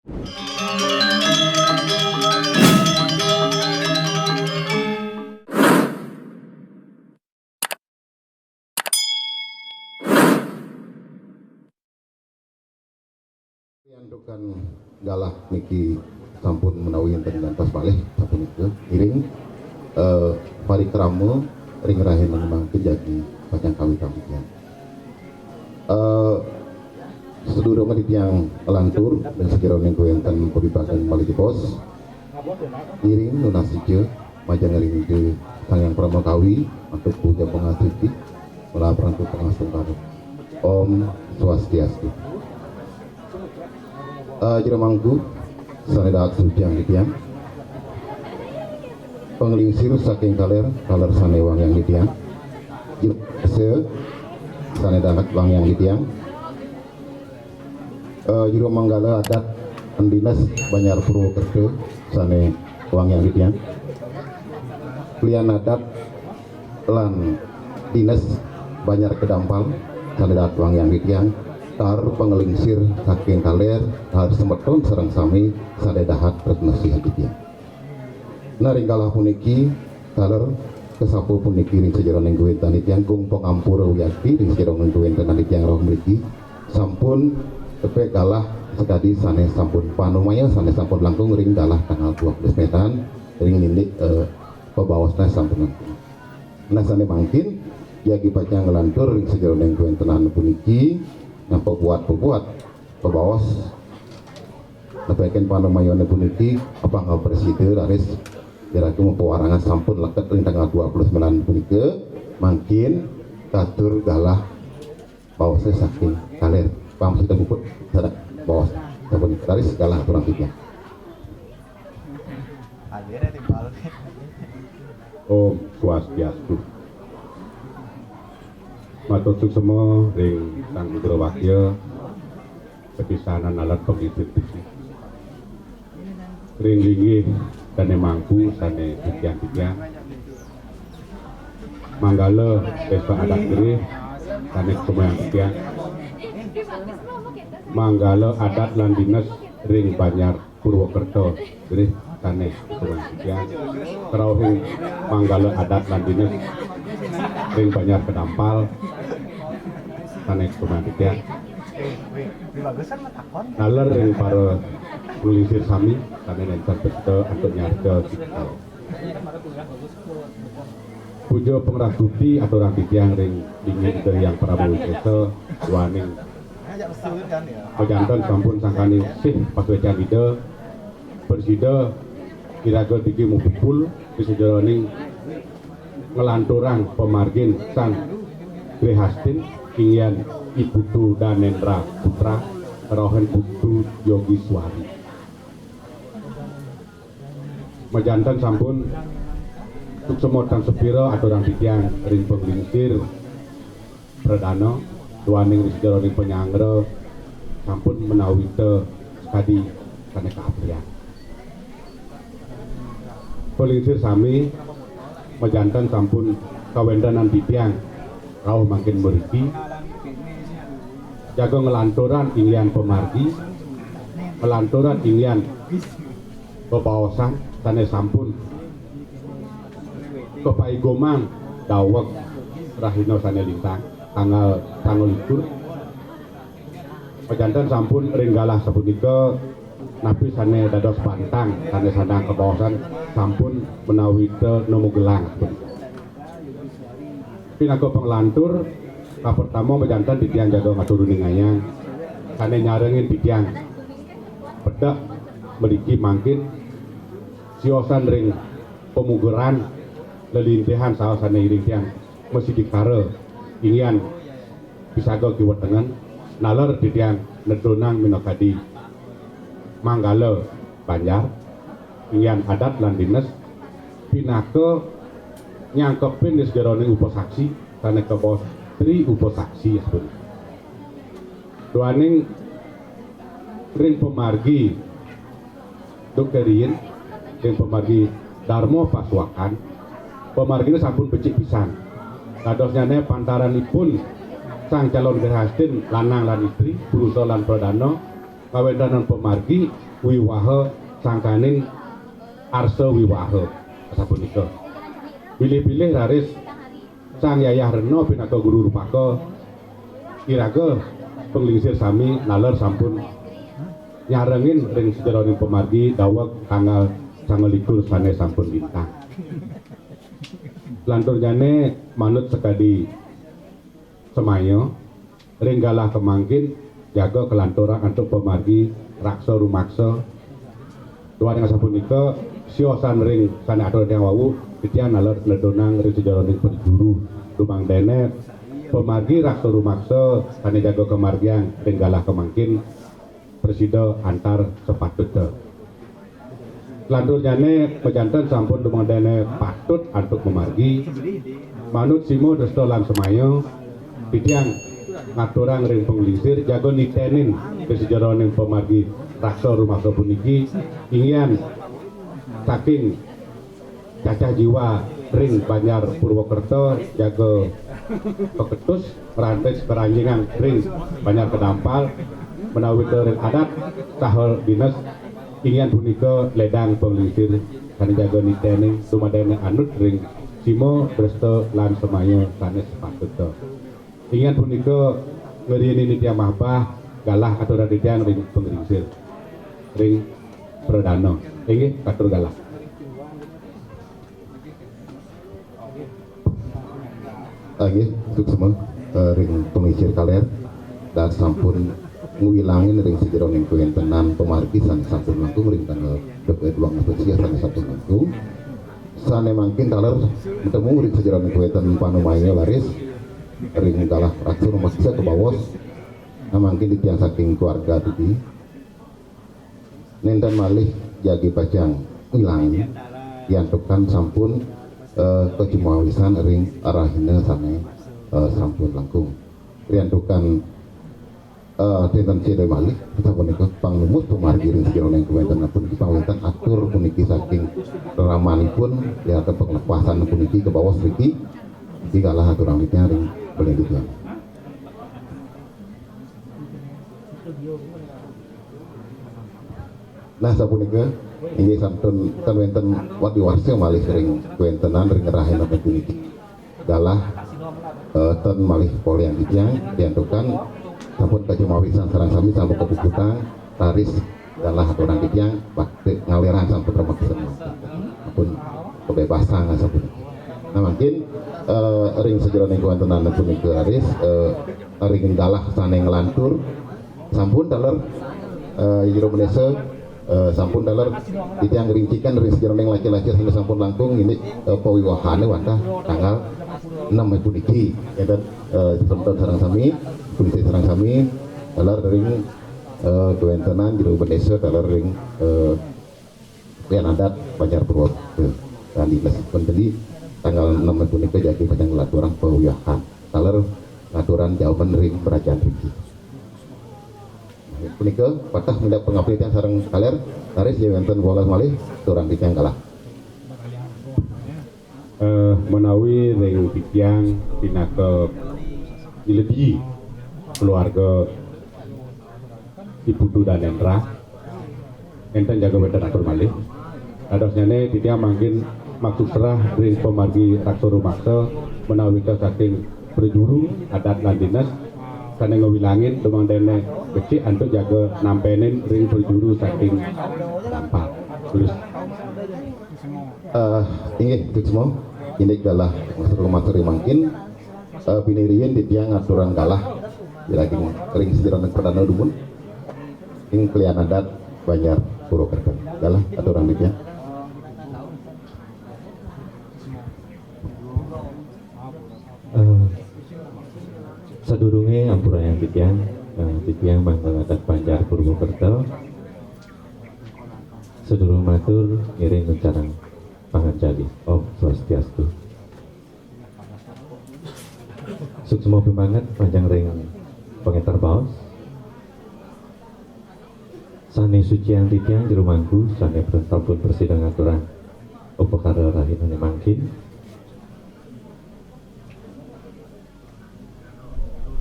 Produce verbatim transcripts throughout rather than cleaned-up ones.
Santukan galah niki sampun menawi enten ngantos malih sapunika. Ngiring, eh, parikrama ring rahina mangkin jagi pacang kawitan titiang. Eh, sadurunge titiang nglantur ring sajeroning kawenten pawibagan malih jebos. Ngiring nunas ica majeng ring Ida Sang Hyang Parama Kawi antuk puja pangastiti, malih prantun pangastungkara. Om Swastiastu. Eh, Jero Mangku sane dahat suciang titiang. Panglingsir saking kaler, kaler sane wangiang titiang. Jero Seksa sane dahat wangiang titiang. Eh, Jero Manggala Adat Dinas Banjar Purwokerto sane wangiang titiang. Klian adat lan Dinas Banjar Kedampal sane dahat wangiang titiang. Taler panglingsir saking kaler, taler semeton sareng sami sane dahat tresna sihin titiang. Nah, ring galah puniki, taler kasapa puniki ring sajeroning kawentenan titiang, gung pangampura wiakti ring sajeroning kawentenan titiang rauh mriki, sampun tepek galah sakadi sane sampun panumaya, sane sampun langkung ring galah tanggal dua belas Medan, ring indik, eh, pabaosne sampun langkung. Nah, sane mangkin, jagi pacang nglantur ring sajeroning kawentenan puniki, nah, pabuat-pabuat pabaos nepekin panumayane puniki, apang prasida raris iraga mapawarangan sampun leket ring tanggal dua puluh sembilan punika, mangkin katur galah baosne saking kaler. Pang sida puput sada baos sampun raris galah aturang titiang. Om Swastiastu. Matur suksma ring Sang Hidrawakya, kapisanan alat panglingsir titiang. Ring linggih dane mangku sane titiang-titiang. Manggala pesta adat gerih sane kumayang titiang. Manggala adat lan dines ring Banjar Purwokerto, gerih sane kumayang titiang. Karauhing manggala adat lan dines ring Banjar Kedampal sane kumayang titiang. Taler ring para panglingsir sami sane nenten prasida antuk nyarca kita. Puja pangrastiti aturang titiang ring linggih Ida Hyang Parama Wijasa, duaning majanten sampun sangkaning sih pasuecan Ida, prasida iraga driki mapupul ring sajeroning nglanturang pamargin Sang Grihastin, inggian I Putu Danendra Putra, rauhing Putu Yogiswari. Majanten sampun suksma tan sepira aturang titiang ring panglingsir pradana, duaning ring sajeroning panyanggra sampun menawita sakadi sane kapriang. Panglingsir sami, majanten sampun kawentenan titiang rauh mangkin mriki, jaga nglanturang inggian pamargi, nglanturang inggian bebaosan sane sampun kapaigoman daweg rahina sane lintang, tanggal, tanggal likur. Majanten sampun ring galah sapunika, napi sane dados pantang, sane sandang kabaosan sampun menawita numugelang. Pinaka panglantur, kapertama majanten titiang jaga ngatur uningayang, sane nyarengin titiang pedek mriki mangkin siosan ring pamugeran lelintihan saos sane iring tiang masidikara inggian pisaga kiwetengen, naler titiang nedunang minakadi manggala banjar, inggian adat lan dines, pinaka nyangkepin ring sajeroning upasaksi, sane kabaos tri upasaksi sapunika. Duaning ring pamargi duk riin, ring pamargi Darma Pasuakan, pamargine sampun becik pisan. Dadosnyane pantaranipun sang calon grihastin lanang lan istri, purusa lan pradana, kawentenan pamargi wiwaha sangkaning arsa wiwaha sapunika. Bilih-bilih raris Sang Yayah Rena pinaka guru rupaka, iraga panglingsir sami naler sampun nyarengin ring sajeroning pamargi daweg tanggal sangalikur sane sampun lintang. Lanturnyane manut sakadi semaya, ring galah kamangkin jaga kalanturang antuk pamargi raksa rumaksa. Duaning asapunika, siosan ring sane atur titiang wau, titiang naler nedunang ring sajeroning prajuru dumang dene pamargi raksa rumaksa sane jaga kamargiang ring galah kamangkin prasida antar sapatutne. Lanturnyane majanten sampun dumang dene patut antuk mamargi, manut sima dresta lan semaya, titiang ngaturang ring panglingsir jaga nitenin ring sajeroning pamargi raksa rumaksa puniki, inggihan saking cacah jiwa ring Banjar Purwakerta jaga paketus ngrantis karanjingan ring Banjar Kedampal menawi ring adat saha dinas, inggihan punika ledang panglingsir sane jaga nitenin dumadene anut ring sima dresta lan semaya sane sapatutne. Inggihan punika ngriinin titiang mahbah galah aturang titiang ring panglingsir ring pradana. Inggih, katur galah. Inggih, suksma, eh, ring panglingsir kaler, dahat sampun ngwilangin ring sajeroning kawentenan pamargi sane sampun langkung ring tanggal dua puluh dua Agustus sane sampun langkung. Sane mangkin taler matemu ring sajeroning kawentenan panumaya laris ring galah raksa rumaksa kabaos. Nah, mangkin titiang saking keluarga titi nenten malih jagi pacang ilang, yantukan sampun, eh, kacumawisan ring rahina sane, eh, sampun langkung. Yantukan, eh, nenten sida malih, sapunika panglumus pamargi ring sajeroning kawentenan puniki, pangwenten atur puniki saking reramanipun, ya, panglepasan puniki kabaos riki, niki galah aturang titiang ring beli titiang. Nah, sapunika, inggih sampun ten wenten wadi warsa malih ring kawentenan ring rahina puniki. Galah, eh, ten malih polihang titiang, yantukan sampun kacumawisan sareng sami sampun kapuputang, raris galah aturang titiang, bakti ngalirang sampun remek semanten. Ampun kebebasang sapunika. Nah, mangkin, eh, ring sajeroning kawentenan punika raris, eh, ring galah sane nglantur, sampun taler, eh, jero menesa, eh, sampun taler titiang ngrincikan ring sajeroning laci-laci sane sampun langkung indik, eh, pawiwahane wantah tanggal enam puniki. Ya, dan, eh, semeton sareng sami, puniki sareng sami, taler ring, eh, kawentenan jero menesa, taler ring, eh, Pian adat Banjar Purwokerto. Dan dinesipun tadi tanggal enam punika jagi pacang nglaturang pawiwahan. Taler ngaturan jaumen ring prajan riki. Punika patah mindak pangaptian sareng kaler, raris yen wenten welas malih, aturang titiang galah. Eh, menawi ring titiang pinaka nyeledi keluarga I Putu Danendra, enten jaga wenten atur malih. Dadosnyane titiang mangkin makusrah ring pamargi raksa rumaksa menawi ka saking prajuru adat lan dinas sane ngwilangin dumadene becik antuk jaga nampenin ring prajuru saking Dampal. Terus. Eh, inggih, suksma. Indik galah matur, matur mangkin, eh, piniriin titiang ngaturang galah, iraga ring sajeroning pradana dumun ing kelian adat Banjar Purwokerto. Galah aturang titiang. Eh, sadurunge ampurayang titiang, eh, titiang manggala adat Banjar Purwokerto. Sadurung matur, ngiring nguncarang panganjali. Om Swastiastu. Suksma pimanget majeng ring pangenter baos. Sane suciang titiang jero mangku, sane sampun prasida ngaturang upakara rahinane mangkin.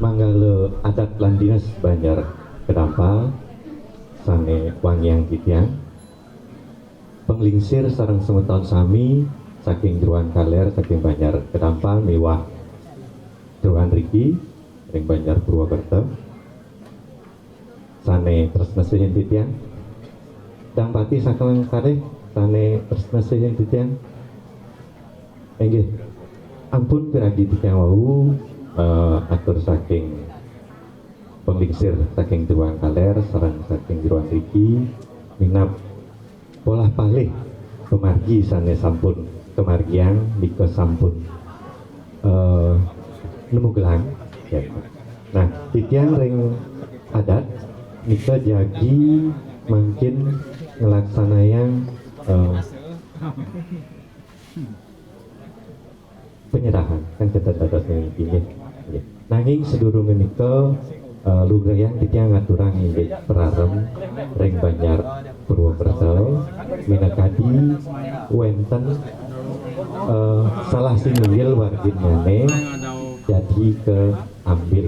Manggala adat lan dinas Banjar Kedampal, Sané wangiang titiang, panglingsir sareng semeton sami saking jeroan kaler, saking Banjar Kedampal miwah jeroan riki ring Banjar Purwokerto. Sané tresna sihin titiang. Dang pati sakalengkare sané tresna sihin titiang. Inggih, ampun piragi titiang wau, eh, atur saking panglingsir saking jeroan kaler sareng saking jeroan riki minab polah palih pamargi sané sampun kamargiang nika sampun, eh, nemu gelang. Ya. Nah, titiang ring adat nika jagi mangkin nglaksanayang, eh, penyerahan kan tetep dados niki, nggih. Nggih. Nanging sadurunge nika, eh, lugrayang titiang ngaturang indik prarem ring Banjar Purwokerto, minakadi wenten, eh, salah sinunggil warginane jagi kaambil,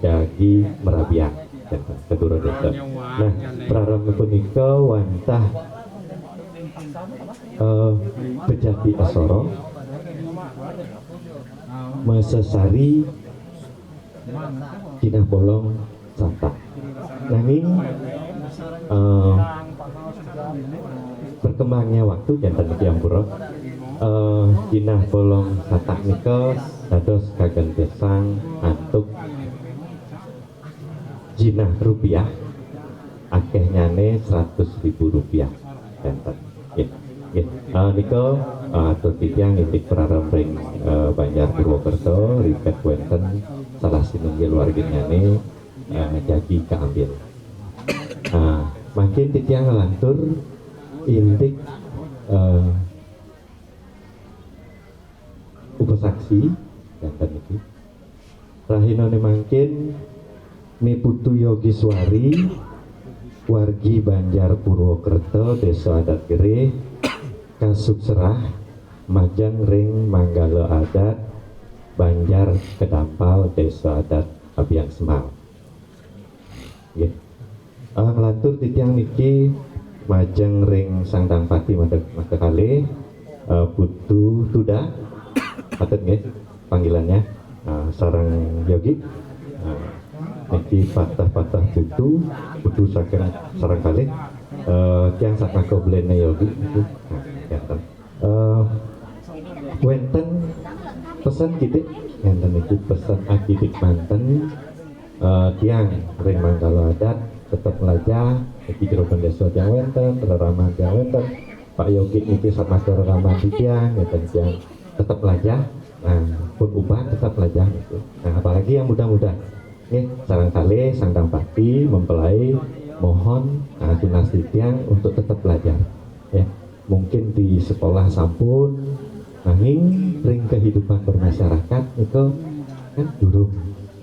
jagi marabiang, Kedura Desa. Nah, prarem punika wantah, eh, pejati asara, masesari jinah bolong satak. Nanging, eh, perkembangnya waktu janten niki ampura, eh, jinah bolong satak nika dados kagentesang antuk jinah rupiah, akehnyane seratus ribu rupiah. Janten. Nggih. Nggih. Eh, nika, eh, atur titiang indik prarem ring, eh, Banjar Purwokerto, ripet wenten salah sinunggil warginane, eh, jagi kaambil. Nah, mangkin titiang nglantur indik, eh, upasaksi, janten niki. Rahinane mangkin, Ni Putu Yogiswari, wargi Banjar Purwokerto, Desa Adat Gerih, kasukserah majeng ring Manggala Adat Banjar Kedampal, Desa Adat Abiansmal. Nggih. Eh, nglantur titiang niki majeng ring Sang Dang Pati maka, maka kalih, eh, Putu Tuda. Patut nggih panggilannya. Eh, sareng Yogi. Eh, niki patah-patah Putu, Putu saking sareng kalih. Eh, tiang satmaka belene Yogi niki. Nah, janten. Eh, wenten pesen kidik, wenten niki pesen akidik manten, eh, tiang ring Manggala Adat tetep mlajah, niki jero bendesa tiang wenten, reramahan tiang wenten, Pak Yogi niki satmaka reramahan tiang, ngeten tiang tetep mlajah, nah, pun uban tetep mlajah niku. Nah, apalagi yang muda-muda, nggih, sareng kalih Sang Dang Pati mempelai mohon, nah, tunas titiang untuk tetep belajar. Ya, mungkin di sekolah sampun, nanging ring kehidupan bermasyarakat nika kan durung.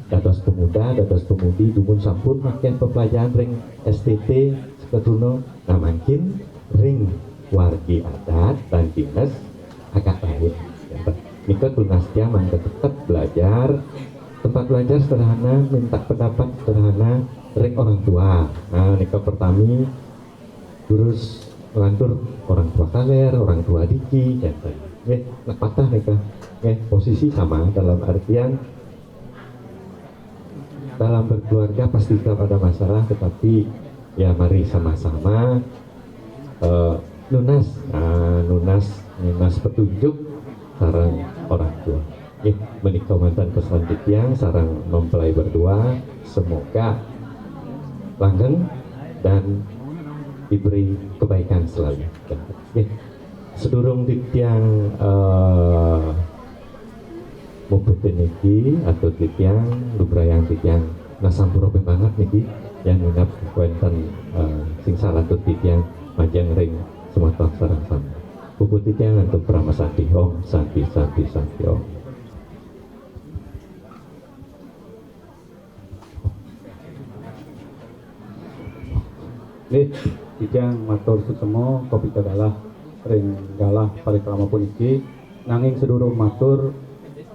Dados pemuda, dados pemudi, dumun sampun makin pepelajaran ring S T T seketruna. Nah, mangkin ring wargi adat dan dinas agak lain. Ya, nika tunas tiang mangke tetep belajar, tempat belajar sederhana, minta pendapat sederhana ring orang tua. Nah, nika pertami, terus ngelantur orang tua kaler, orang tua diki, janten. Nggih, nek patah nika. Nggih, posisi sama dalam artian dalam berkeluarga pasti tetap ada masalah, tetapi ya mari sama-sama, eh, nunas, nah, nunas, nunas petunjuk sareng orang tua. Nggih, menika manten pesan titiang sareng mempelai berdua, semoga langgeng dan diberi kebaikan selalu. Nggih, sedurung titiang, eh, muputin niki, atur titiang, lugrayang titiang, nah, sampura banget niki, yang minab wenten, eh, sing salantur titiang majeng ring semeton sareng sami. Puput titiang antuk parama santi. Om Santi, Santi, Santi, Om. Nggih, titiang matur suksma, kopika galah ring galah parikrama puniki. Nanging sedurung matur,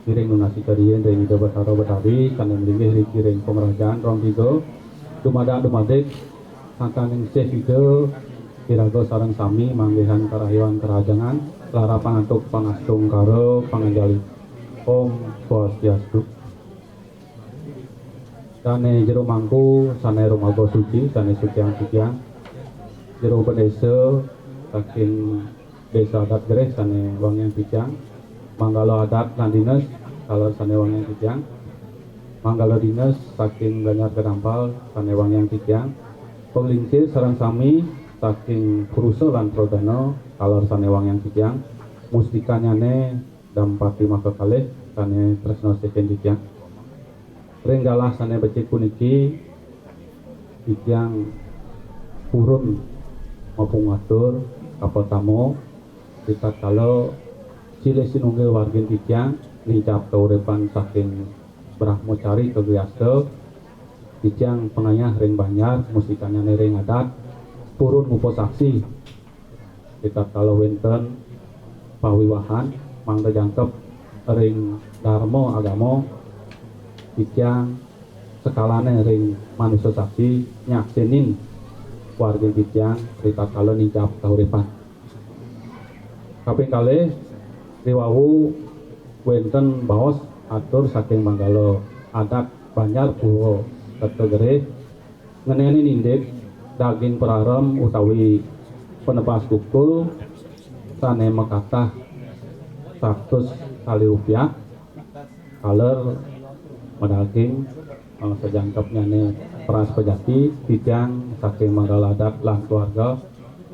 ngiring nunas kariin ring Ida Betara Betari, sané malinggih riki ring pangrahajaan rong tiga. Dumadak dumadik, sangkaning sih Ida, iraga sareng sami manggihan karahayuan karahajengan, larapan antuk pangastungkara panganjali. Om Swastiastu. Dane jero mangku sane rumaga suci, sane suciang titiang. Jero bendesa saking Desa Adat Gereh sane wangiang titiang. Manggala adat lan dinas taler sane wangiang titiang. Manggala dinas saking Banjar Kedampal sane wangiang titiang. Panglingsir sareng sami saking Purusa lan Pradana taler sane wangiang titiang. Mustikanyane Dampati maka kalih sane tresna sihin titiang. Ring galah sane becik puniki, titiang purun mapangatur kapertama, ritatkala silih sinunggil wargin titiang nincap kauripan saking Brahmacari kagriasta, titiang pangayah ring banjar, mustikanyane ring adat, purun ngupasaksi ritatkala wenten pawiwahan mangda jangkep ring dharma agama, titiang sekalane ring manusa saksi nyaksenin wargin titiang ritatkala nincap kauripan. Kaping kalih, riwau wenten baos atur saking manggala adat Banjar Purwa Kerta Gerih ngenenin indik daging perarem utawi penebas kuku sane makatah satus kalih rupiah, taler madaging, eh, sajangkepnyane peras pejati, titiang saking manggala adat lan keluarga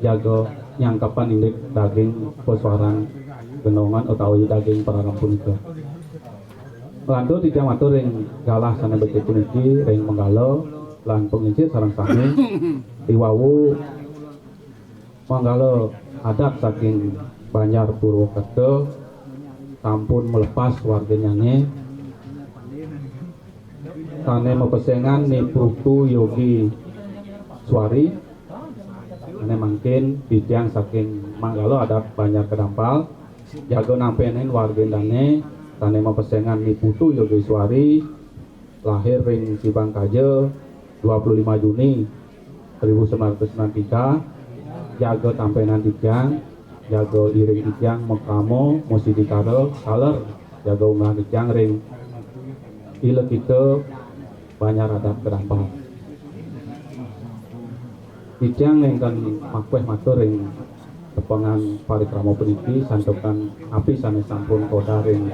jaga nyangkepan indik daging pesuaran gendongan utawi daging perarem punika. Nglantur titiang matur ring galah sane becik puniki ring manggala lan panglingsir sareng sami, riwau manggala adat saking Banjar Purwakerta sampun melepas warganyane sane mapesengan Ni Putu Yogi Swari. Ane mangkin titiang saking manggala adat Banjar Kedampal jaga nampenin wargin dane sane mapesengan Ni Putu Yogi Swari, lahir ring Sibang Kaja dua puluh lima Juni seribu sembilan ratus sembilan puluh tiga, jaga tampenan titiang, jaga iring titiang makrama, masidikara, taler jaga umrah titiang ring ila kita Banjar Adat Kedampal. Titiang nenten makweh matur ring tepengan parikrama puniki santukan api sane sampun koda ring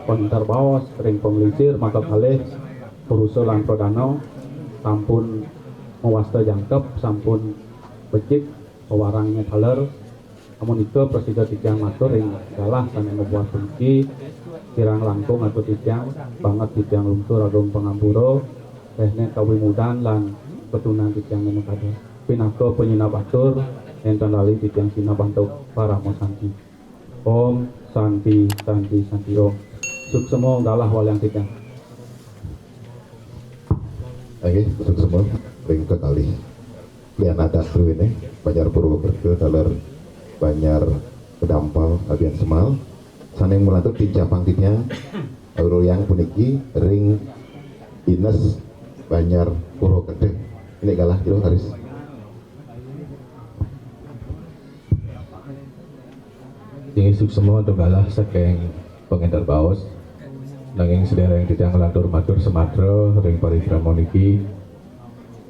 panginter baos, ring panglingsir maka kalih Purusa lan Pradana sampun mawasta jangkep, sampun becik pawarangnya taler. Amunika prasida titiang matur ring galah sane mabuat puniki, kirang langkung atur titiang banget titiang lungsur agung pangampura, rehne kawimudan lan petunan titiang nena kada. Pinaka panyineb atur, nenten lali titiang sineb antuk parama santi. Om Santi, Santi, Santi Om. Suksema galah waliang titiang. Nggih, suksema ring kekalih. Lian adat druene, Banjar Purwakerta, taler Banjar Kedampal, Abian Semal. Sane mulantur tincapang titiang, auruyang puniki ring Dinas Banjar Purwakerta. Ini galah jero, raris. Inggih suksema antuk galah saking panginter baos. Nanging sedereng titiang nglantur matur samatra ring parikrama niki,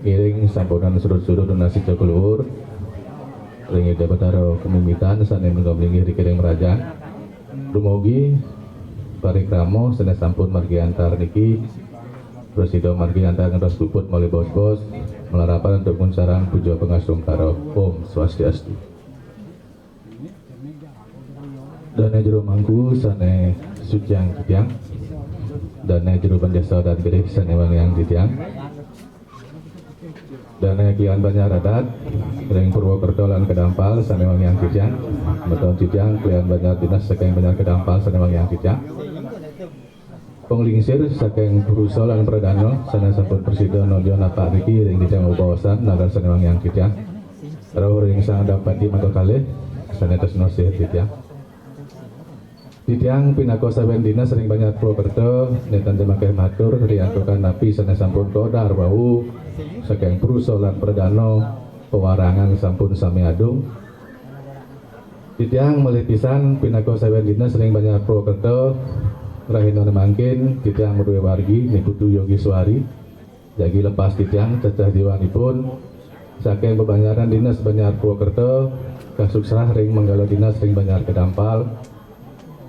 ngiring sampunang sudut-sudut nunas ica kaluhur ring Ida Batara kamimitan sane mangga malinggih riki ring mrajan. Dumugi parikrama sane sampun margi antar niki prasida margi antar ngantos puput malih baos-baos, malarapan antuk ngunsarang puja pangastungkara. Om Swastiastu. Dane jero mangku sane suciang titiang. Dane jero bendesa adat Gerih sane wangiang titiang. Dane kelian Banjar Adat ring Purwakerta lan Kedampal sane wangiang titiang. Meton titiang kelian Banjar Dinas saking Banjar Kedampal sane wangiang titiang. Panglingsir saking Purusa lan Pradana sane sampun prasida nojo napak riki ring titiang bebaosan, nagar sane wangiang titiang. Rauh ring Sang Dapati maka kalih sane tresna sihin titiang. Titiang pinaka saben dinas ring Banjar Purwakerta nenten jemakeh matur riantukan napi sane sampun kaudar wau Saking Prusa lan Pradana, pewarangan sampun sami adung. Titiang malih pisan pinaka sawian dinas ring Banjar Purwakerta, rahinané mangkin titiang madué wargi, Ni Putu Yogiswari. Jagi lepas titiang cecah jiwanipun, saking bebanjaran dinas Banjar Purwakerta, kasuksrah ring manggala dinas ring Banjar Kedampal,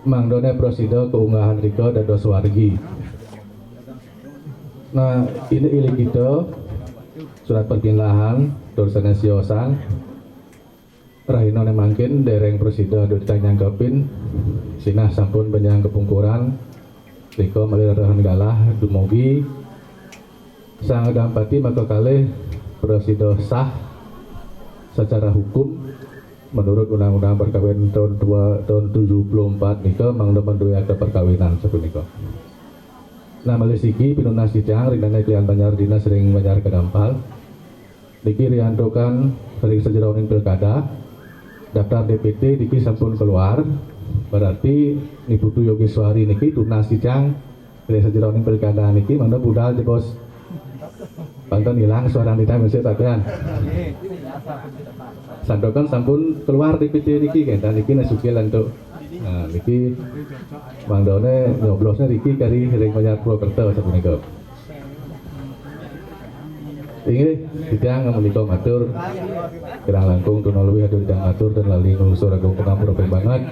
mangdané prasida kaunggahang rika dados wargi. Nah, ini ilikita, surat perpindahan, tur sané siosan. Rahinané mangkin déréng prasida titiang nyangkepin, sinah sampun benjang kapungkuran, rika malih rerehen galah dumugi Sang Dampati makakalih prasida sah secara hukum menurut Undang-Undang Perkawin tahun dua, tahun tujuh puluh empat nika mangda madué akta perkawinan sapunika. Nah, malih siki pinunas titiang ring dané kalian Banjar Dinas ring Banjar Kedampal. Niki riantukan ring sajeroning pilkada, daftar D P T niki sampun keluar, berarti Ni Putu Yogiswari niki tunas titiang ring sajeroning pilkada niki mangda budal jebos. Pantun ilang suara titiang mesti takian. Santukan sampun keluar D P T niki, kénten niki nasukil antuk. Nah, niki mangdané nyoblosné niki kari ring Banjar Purwakerta sapunika. Inggih, titiang menika matur kirang langkung tuna luwih atur titiang matur dan lali nulusur agung pangampura banget.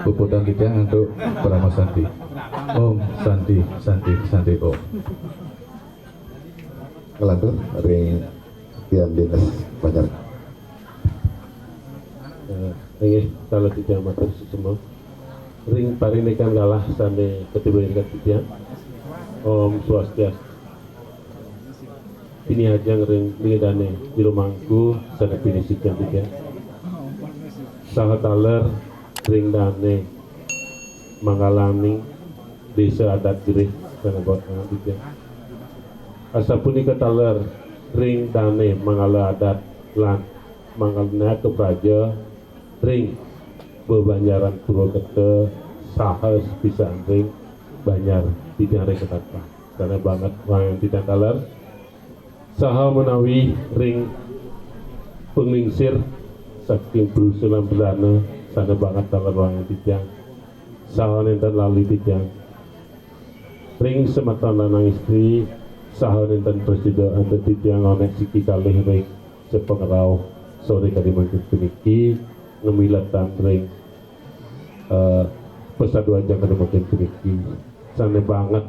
Puputang titiang antuk parama santi. Om Santi, Santi, Santi Om. Ngelantur ring tiang dinas Banjar. Eh, inggih, taler titiang matur suksma. Ring parindikan galah sané katiba ring titiang. Om Swastiastu. Pinihajeng ring dané jero mangku sané pinih titiang. Saha taler ring dané manggalaning désa adat Gerih sané bot titiang. Asapunika taler ring dané manggala adat lan manggala nayak praja ring bebanjaran Purwakerta saha sapisan ring banjar titiang ring Ketapang. Sané banget wayang titiang taler saha menawi ring panglingsir saking Prusa lan Pradana sané banget taler wayang titiang. Saha nénten lali titiang. Ring semeton lanang istri, saha nénten prasida antuk titiang ngonék siki kalih ring sapangrauh soré kadi mangkin puniki ngamiletan ring, eh, pasaduajeng kadi mangkin puniki. Sané banget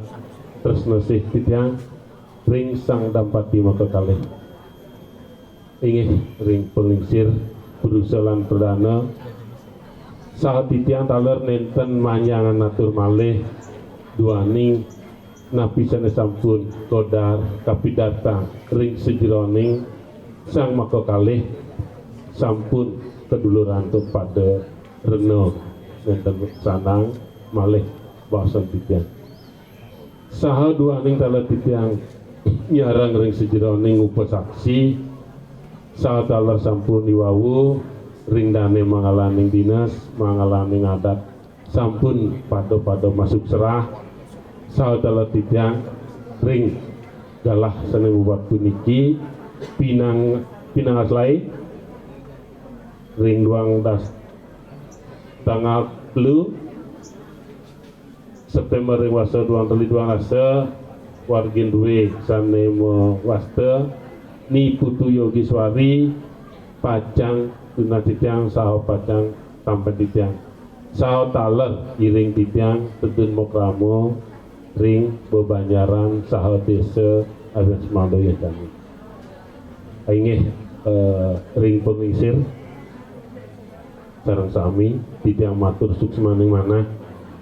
tresna sih titiang ring Sang Dampati makakalih. Inggih ring panglingsir Prusa lan Pradana. Saha titiang taler nénten manjangan atur malih duaning napi sané sampun kodar kapidartang ring sajeroning sang makakalih sampun kaduluran antuk pada rena nénten sanang malih baosan titiang. Saha duaning taler titiang nyareng ring sajeroning upasaksi, saha taler sampun iwau ring dané manggalaning dinas, manggalaning adat, sampun pada-pada masuksrah, saha taler titiang ring galah sané mabuat puniki, pinang, pinangaslain ring duang das tanggal telu Séptémber ring wasa duang telu duang dasa, wargin dué sané mawasta Ni Putu Yogiswari pacang tunas titiang saha pacang tampi titiang. Saha taler iring titiang tedun makrama ring bebanjaran saha désa Abian Semandaya jani. Inggih, eh, ring panglingsir sareng sami, titiang matur suksmaning manah,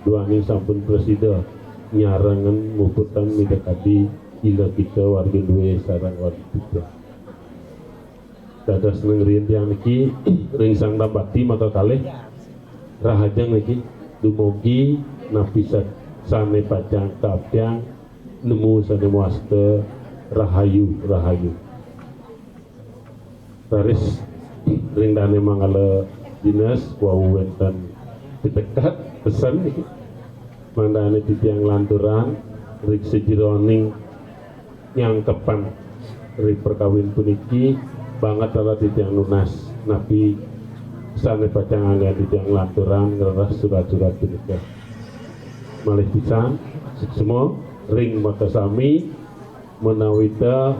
duaning sampun prasida nyarengin muputang minakadi ila kita wargin dué sareng wargi kita. Dados nengriin tiang niki ring Sang Dampati makakalih rahajeng niki dumugi napi sa-, sané pacang kaaptiang nemu sané mawasta rahayu, rahayu. Raris ring dané manggala dinas wau wénten pitekat pesen niki. Mangdané titiang lanturang ring sajeroning nyangkepan Ri perkawin puniki banget ala titiang nunas napi sane pacang anggen titiang lanturang ngrereh surat-surat punika. Malih pisan, suksma ring makasami menawi ta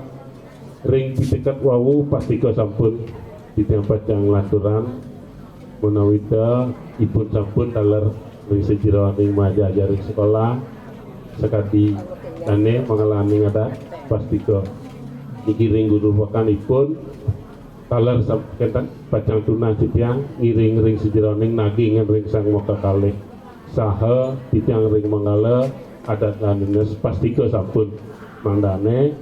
ring piteket wau pastika sampun titiang pacang lanturang menawi ta ipun sampun taler ring sajeroning majaja ring sekolah sakadi dane mangalaning adat pastika niki ring guru pakan ipun taler sam-, kenten pacang tunas titiang ngiring ring sajeroning nagingan ring sang makakalih saha titiang ring manggala adat lan dinas pastika sampun mangdane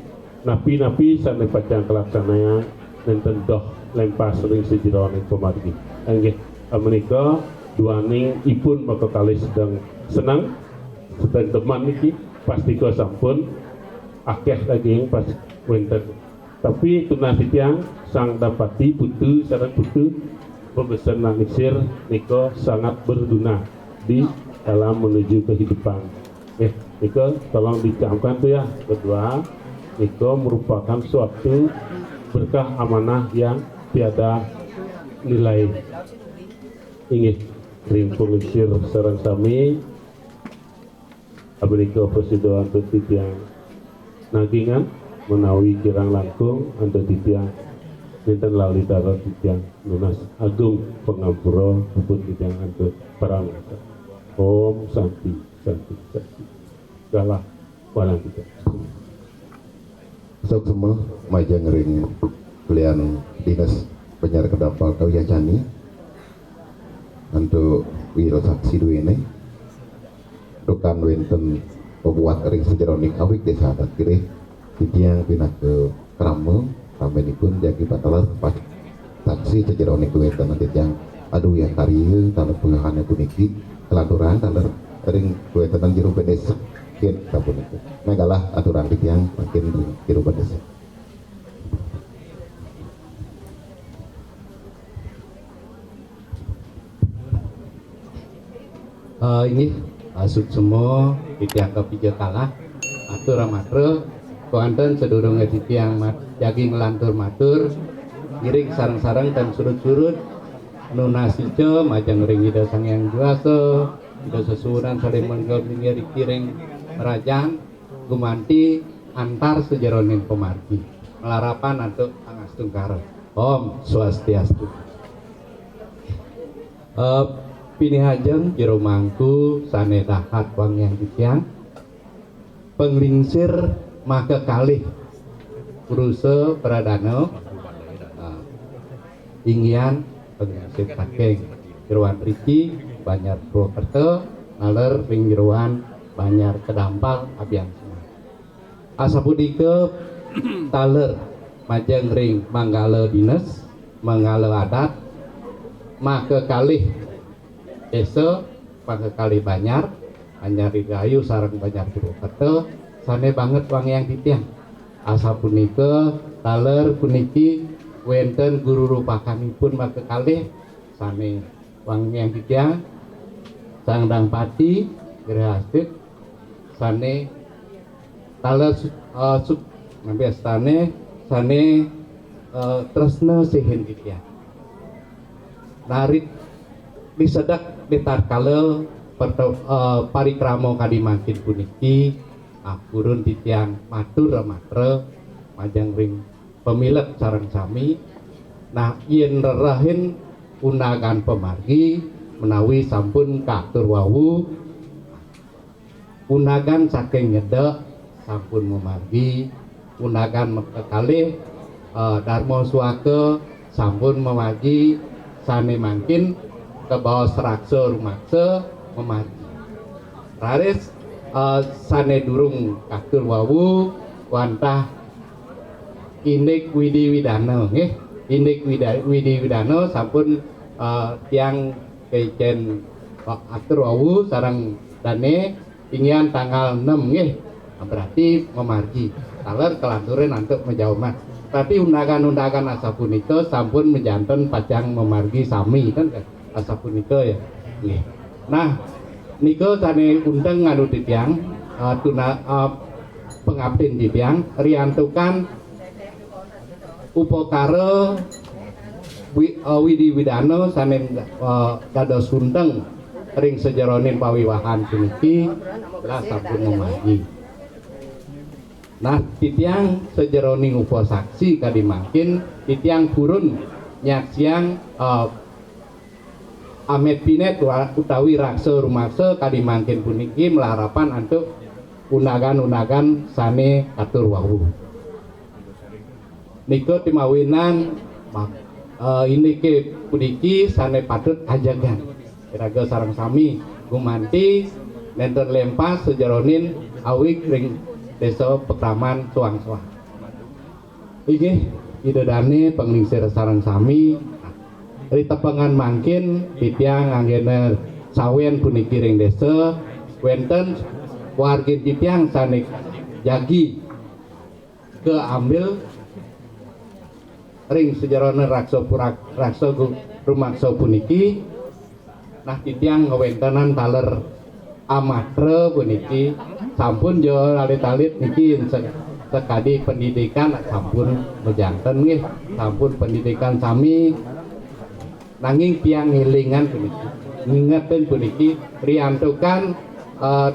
napi-napi sane pacang kalaksanayang nenten doh lempas ring sajeroning pamargi. Inggih, menika duaning ipun makakalih sedeng seneng, sedeng demen niki, pastika sampun akeh daging pas wenten. Tapi tunas titiang sang dapati putu sareng putu pemesen lan isir nika sangat berguna di dalam menuju kehidupan. Eh, nika tolong dicamkan tuh ya, berdua. Nika merupakan suatu berkah amanah yang tiada nilai. Inggih, ring panglingsir sareng sami, abinika prasida antuk titiang nagingan menawi kirang langkung antuk titiang ninten lali taler titiang nunas agung pangampura puput titiang antuk paramasa. Om Santi, Santi, Santi. Galah walang kita. Suksma majeng ring kalian dinas Banjar Kedampal Kawiyacani antuk wira saksi duene dukan wenten pabuat ring sajeroning awik desa adat kirih titiang pinaka krama ramenipun jagi pateles pas saksi sajeroning kawenten titiang adu ya karya taler pengahane puniki kelanturan taler ring kawenten jero benis kit sapuniki. Nah galah aturan titiang makin ring jero benis. Eh, inggih, eh, suksma titiang kapija kalah. Atur amatra, kewanten sadurunge titiang mat-, jagi nglantur matur, ngiring sareng-sareng tan surut-surut, nunas ica majeng ring Ida Sang Hyang Widi Wasa, Ida Sesuhunan saling menggelingi ring rajan, gumanti antar sajeroning pamargi. Malarapan antuk pangastungkara. Om Swastiastu. Eh, pinih ajeng jero mangku sane dahat wangiang titiang. Panglingsir makakalih Purusa Pradana, eh, inggihan panglingsir saking jeroan riki Banjar Purwakerta naler ring jeroan Banjar Kedampal abian semar. Asapunika taler majeng ring manggala dinas, manggala adat, makakalih desa, makakalih banjar, Banjar Dirgayu sareng Banjar Purwakerta, sane banget wangiang titiang. Asapunika taler puniki wenten guru rupakanipun makakalih sane wangiang titiang, Sang Dang Pati, Grehastit, sane taler su-, eh, suk-, nampi astane sane, eh, tresna sihin titiang. Narit disedek di tatkala perto-, eh, parikrama kadi mangkin puniki, ah, purun titiang matur matra majeng ring pamilet sareng sami. Nah, yen rerehin undagan pamargi menawi sampun katur wau, undagan saking nyedek sampun mamargi, undagan kekalih, eh, Darma Suaka sampun mamargi, sane mangkin kabaos raksa rumaksa mamargi. Raris, eh, sane durung katur wau wantah indik Widi Widana, nggih. Indik Wida-, Widi Widana sampun, eh, tiang kecen atur wau sareng dane inggihan tanggal enam, nggih. Berarti mamargi. Taler kalanturin antuk majauman. Berarti undagan-undagan asapunika sampun majanten pacang mamargi sami, kan, asapunika ya. Nggih. Nah, nika sane unteng anu titiang, eh, tuna-, eh, pangaptin titiang, riantukan upakara wi-, eh, widi-widana sane, eh, dados sunteng ring sajeroning pawiwahan puniki, lah sampun mamargi. Nah, titiang sajeroning upasaksi kadi mangkin, titiang purun nyaksiang, eh, amet pinet wa-, utawi raksa rumaksa kadi mangkin puniki malarapan antuk undagan-undagan sane katur wau. Nika timawinan, eh, indike puniki sane patut ajegang. Iraga sareng sami gumanti nenten lempas sajeroning awig ring Desa Pekraman soang-soang. Inggih, Ida Dane panglingsir sareng sami. Ritepengan mangkin titiang anggena sawen puniki ring desa, wenten wargin titiang sane jagi kaambil ring sajeroning raksa purak-, raksa gu-, rumaksa puniki. Nah, titiang ngwentenan taler amatra puniki, sampun ja alit-alit niki se-, sakadi pendidikan sampun majanten nggih, sampun pendidikan sami. Nanging tiang ngelingan puniki, ngingetin puniki, riantukan, eh,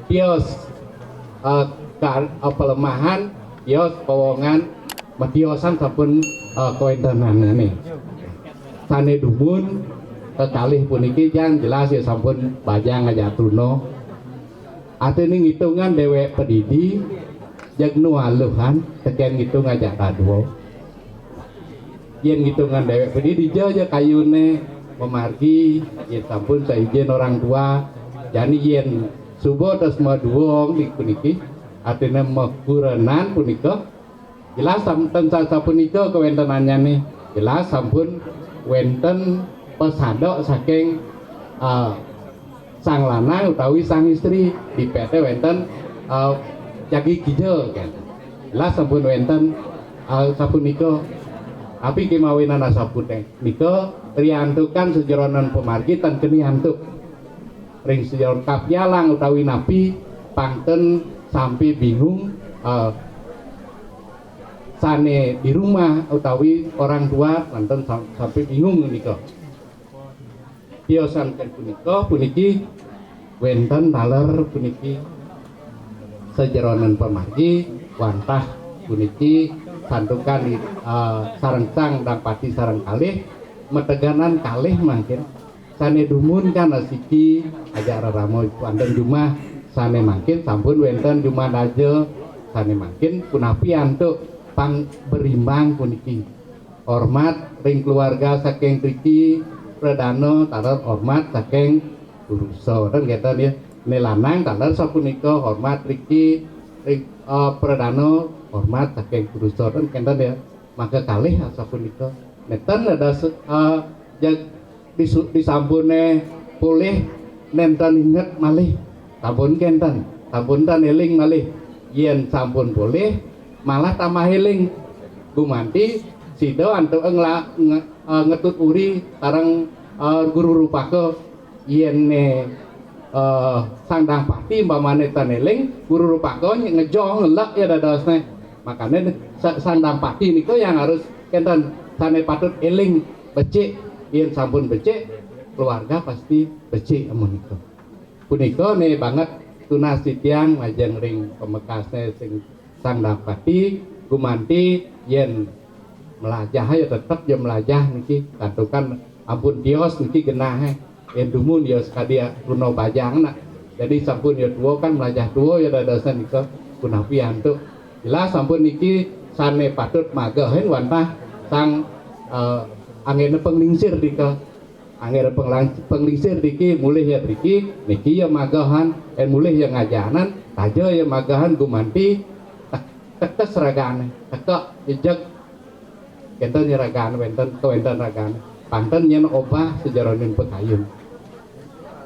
tios, eh, kal-, eh, pelemahan, tios kawongan, matiosan sampun, eh, kawentenanane. Sane dumun kekalih puniki jang jelas ya sampun bajang aja truna. Artine ngitungan dewek padidi, jeg nu aluhan, teken ngitung aja dadua. Yen ngitungan dewek padidi, dija ja kayune mamargi, yen sampun saijin orang tua, jani yen suba tes madua puniki, artine makurenan punika, jelas sampun sa-, sapunika kawentenannyane. Jelas sampun wenten pasada saking, eh, sang lanang utawi sang istri. Dipete wenten, eh, jagi kija, kan. Jelas sampun wenten, eh, sapunika. Tapi kemawinan asapunika, riantukan sajeroning pamargi ten keni antuk. Ring sajeroning kapialang utawi napi, pang ten sampai bingung, eh, sane di rumah utawi orang tua, nanten sam-, sampai bingung nika. Tiosan ken punika, puniki wenten taler puniki sajeroning pamargi, wantah puniki santukan, eh, sareng sang dang pati sareng kalih, mateganan kalih mangkin. Sane dumun kan asiki, ajak rerama wonten jumah, sane mangkin sampun wenten jumah daja, sane mangkin punapi antuk pang berimbang puniki. Hormat ring keluarga saking driki, pradana taler hormat saking purusa. Ten ngeten ya. Ne lanang taler sapunika hormat driki, ring, eh, pradana hormat saking purusa. Ten ngeten ya. Maka kalih sapunika. Neten ada se-, eh, jag-, disu-, disampune polih nenten inget malih. Sampun kenten, sampun tan eling malih. Yen sampun polih, malah tambah eling. Gumanti sida antuk ngla-, nge-, eh, ngetut uri sareng, eh, guru rupaka. Yen ne, eh, sang dang pati umpamane tan eling, guru rupaka nye-, ngejong ngelek ya dadosne. Makane sa-, sang dang pati nika yang harus kenten sane patut eling becik. Yen sampun becik, keluarga pasti becik amun nika. Punika ne banget tunas titiang majeng ring pamekasne sing sang dang pati, gumanti yen melajah ya tetep ya melajah niki, santukan ampun tios niki genahe. Yen dumun ya sakadi truna bajang nak. Jadi sampun ya tua kan melajah tua ya dadosne nika punapi antuk. Jelas sampun niki sane patut magehin wantah sang, eh, anggene penglingsir nika. Angger penglang-, penglingsir driki, mulih ya driki, niki ya magehan, eh, mulih ya ngajanan, taja ya magehan gumanti, tek-, tekes ragane, tekek, jejeg, kenten ya ragane, wenten, kewenten ragane. Pang ten nyen obah sajeroning pakayun.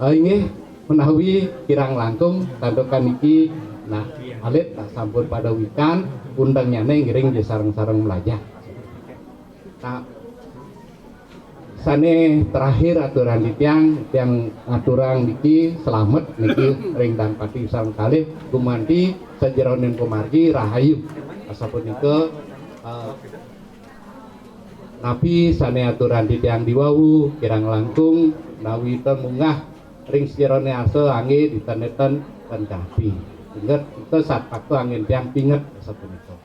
Eh, inggih, menawi kirang langkung, santukan niki, nah, alit, nah, sampun pada wikan, undangnyane ngiring ya sareng-sareng melajah. Nah, sane terakhir aturan titiang, tiang ngaturang niki selamet niki ring dang pati sareng kalih, gumanti sajeroning pamargi rahayu. Asapunika Eh, napi sané aturan titiang diwawu kirang langkung, nawita munggah ring sajeroné arsa anggé diten-eten ten kapi. Inget kita satpakta anggén tiang pinget sapunika.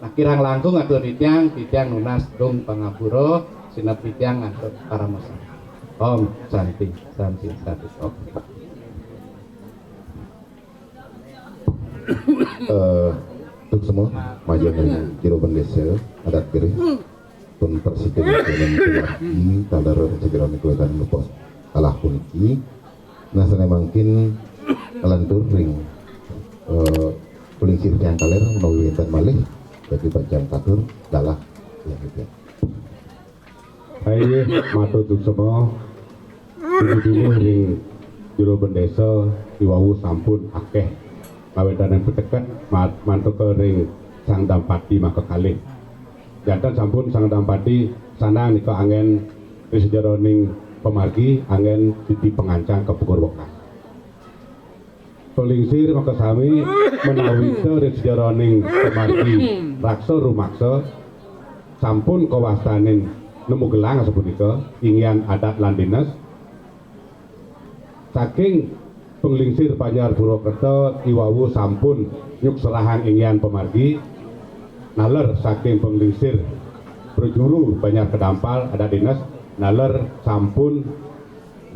Nah, kirang langkung atur titiang, titiang nunas dong pangampura, sineb titiang antuk paramasanti. Om Santi, Santi, Santi. Om. Eh, untuk semua, majeng ring jero bendésa adat Gerih, pun presiden kuning kuwagi taler sajeroning kuwetan luput kalah puniki. Nah, sané mangkin nglantur ring, eh, Pelingsir tiang kaler menawi wénten malih, dadi bacang katur dalah ya, gitu. Inggih, matur suksma. Dumugi ring jero bendésa iwawu sampun akéh kawéntenan piteket ma-, mantuka ring sang dampati makakalih. Janten sampun sang dampati sandang nika anggén ring sajeroning pamargi, anggén titi pangancang ka Pagurwekan. Pelingsir makasami menawita ring sajeroning pamargi raksa rumaksa sampun kawastanin nemu gelang sapunika, inggian adat lan dinas. Saking panglingsir Banjar Purwakerta iwawu sampun nyukserahang inggian pamargi, naler saking panglingsir prajuru Banjar Kedampal adat dinas, naler sampun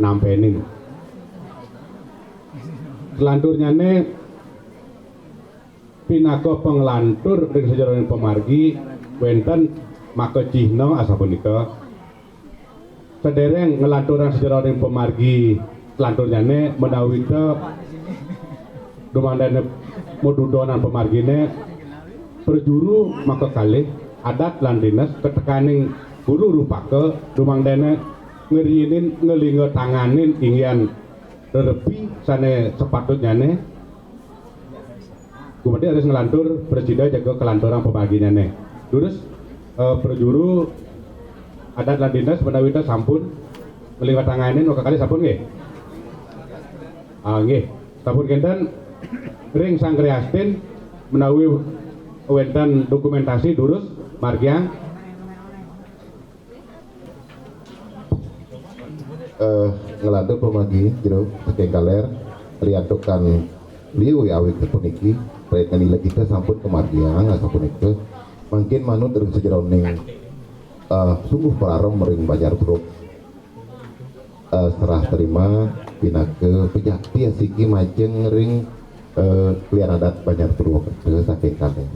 nampenin. Selanturnyané pinaka panglantur ring sajeroning pamargi wénten makacihna asapunika. Sadéréng nglanturang sajeroning pamargi selanturnyané menawita dumangdané madudonan pamarginé prajuru makakalih adat lan dinas katekaning guru rupaka dumangdané ngriinin nglingga tanganin inggian rerepi sané sapatutnyané. Gumanti raris nglantur prasida jaga kalanturang pamarginyané. Durus, eh, prajuru adat lan dinas menawita sampun nglingga tanganin makakalih sampun nggih? Ah, nggih. Sampun kénten ring Sang Kriastin menawi wénten dokumentasi durus margiang. Eh, nglantur pamargi jero saking kaler, riantukan liu awit puniki, pritnaning kita sampun kamargiang asapunika. Mangkin manut ring sajeroning, eh, sungguh pararem ring Banjar Puruk. Eh, serah terima pinaka pejakti asiki majeng ring, eh, klian adat Banjar Purwakerta saking kaler.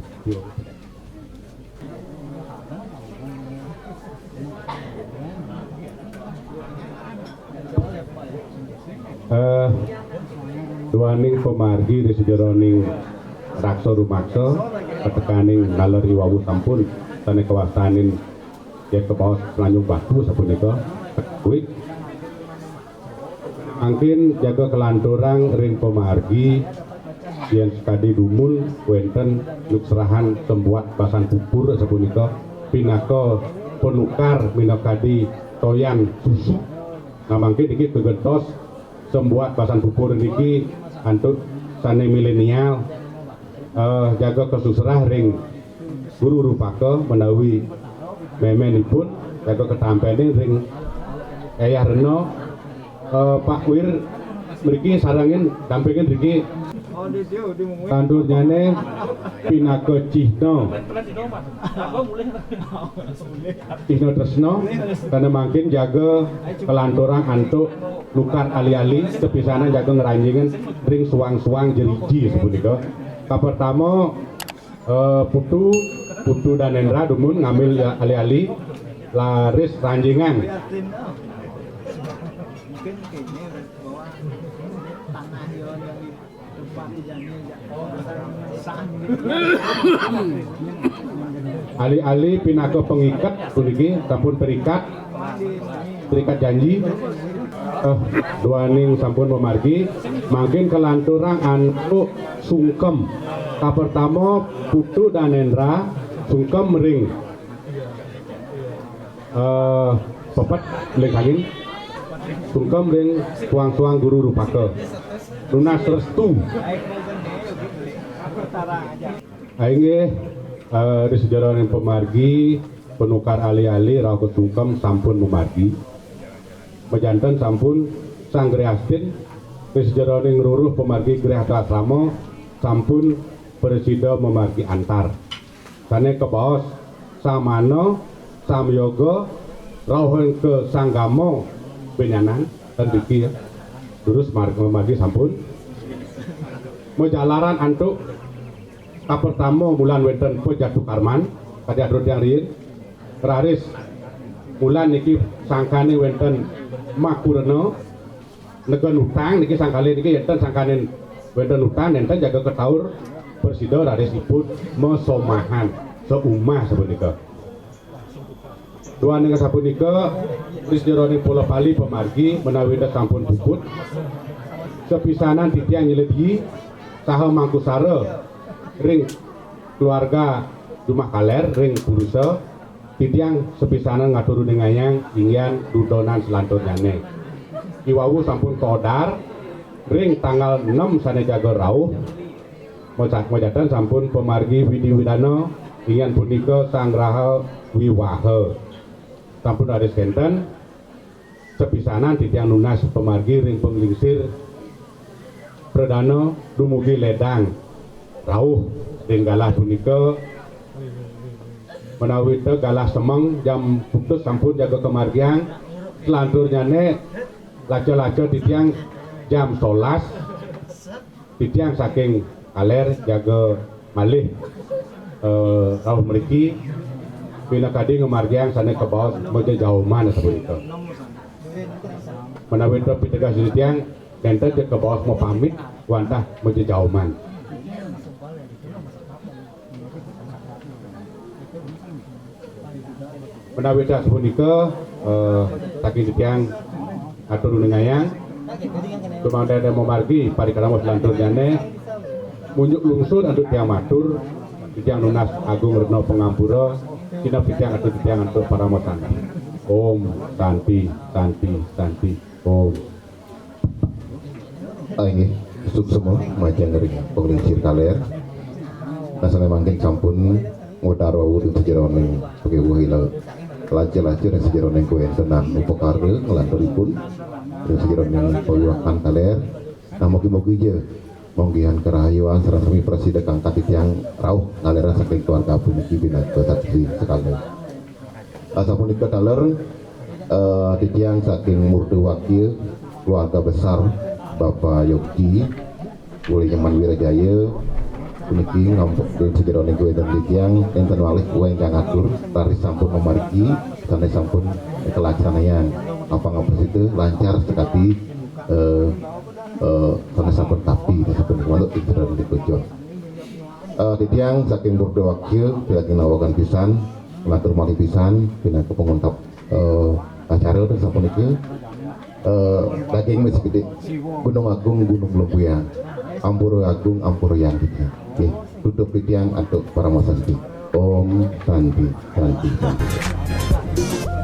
Eh, duaning pamargi ring sajeroning raksa rumaksa, katekaning naler iwawu sampun sané kawastanin ya kabaos Selanjung Batu sapunika, kuit. Mangkin jaga kalanturang ring pamargi, yén sakadi dumun wénten nuksrahan sembuat basan pupur sapunika pinaka panukar minakadi toyan susu. Nah, mangkin niki kagentos sembuat basan pupur niki antuk sané milenial, eh, jaga kasuksrah ring guru rupaka menawi méménipun, jaga katampenin ring Eyah Rena, eh, Pak Wir mriki sarengin dampingin mriki. Tandurnyané pinaka cihna, cihna tresna, sané mangkin jaga kalanturang antuk nukar ali-ali, sapisanan jaga ngranjingin ring suang-suang jeriji sapunika. Kapertama, eh, Putu, Putu Danendra dumun ngambil ya, ali-ali, raris ranjingang. Ali-ali pinaka pangiket puniki sampun terikat, terikat janji. Eh, duaning sampun mamargi, mangkin kalanturang antuk sungkem. Kapertama Putu Danendra sungkem ring, eh, pepet ling sangin, sungkem ring suang-suang guru rupaka. Nunas restu. Ah, inggih, Eh, ri sajeroning pamargi, panukar ali-ali rauh kasungkem sampun mamargi. Majanten sampun Sang Griastin, ri sajeroning ruruh pamargi Griasrama sampun prasida mamargi antar. Sane kabaos samana, samyoga, rauh ing kasanggama benyanan, ten diki ya. Durus mar-, mamargi sampun. Majalaran antuk kapertama mulan wenten pajatukarman, kadi atur tiang riin. Raris mulan niki sangkane wenten makurena, negen utang niki sangkane niki enten sangkaning wenten utang nenten jaga ketaur prasida raris ipun masomahan saumah sapunika. Duaning sapunika, ri sajeroning pola pali pamargi menawi sampun puput, sapisanan titiang nyeledi saha mangkusara ring keluarga Jumah Kaler ring Purusa, titiang sapisanan ngatur uningayang inggihan dudonan selanturnyane. Iwau sampun kaodar ring tanggal enam sane jaga rauh, maca-, majatan sampun pamargi widi widana, inggihan punika sanggraha wiwaha. Sampun raris kenten, sapisanan titiang nunas pamargi ring panglingsir pradana dumugi ledang rauh ring galah punika, menawi ta galah semeng jam putus sampun jaga kamargiang, selanturnyane laca-laca titiang jam solas, titiang saking Kaler jaga malih, eh, rauh mriki, pinakadi ngamargiang sane kabaos majejauman sapunika. Menawi ta pitegas titiang, nenten ja kabaos mapamit wantah majejauman. Menawi sapunika, eh, saking titiang atur uningayang, tumangda mamargi parikrama selanturnyane, munjuk lungsur antuk tiang matur, titiang nunas agung rena pangampura, sineb titiang atur titiang antuk parama santi. Om Santi, Santi, Santi, Om. Ah, inggih, suksma majeng ring panglingsir Kaler. Nah, sane mangkin sampun ngudar wau ring sajeroning pakebuhila laca-laca ring sajeroning kawentenan upakara nglanturipun ring sajeroning pawiwakan Kaler. Nah, mugi-mugi ja manggihan karahayuan sareng sami prasida kangkat titiang rauh ngalerang saking keluarga puniki pinaka saksi sekali. Asapunika taler, eh, titiang saking Murda Wakya, keluarga besar Bapak Yogi, Uli Nyoman Wirajaya, puniki ngampuk ring sajeroning kawéntenan titiang, nénten malih wénten ingkang atur, raris sampun mamargi, sané sampun kalaksanayang. Apang-apang sida lancar sakadi, eh, eh, sané sampun tapi, sampun mantuk ing sajeroning kujur. Eh, titiang saking Murda Wakya, saking nawegang pisan, matur malih pisan, pinaka panguntap, eh, acara ten sapunika. Eh, daging wis gedé, Gunung Agung, Gunung Lembuyang, Ampura Agung, Ampura Hyang titiang. Nggih, tutup titiang antuk parama santi. Om Santi, Santi, Santi.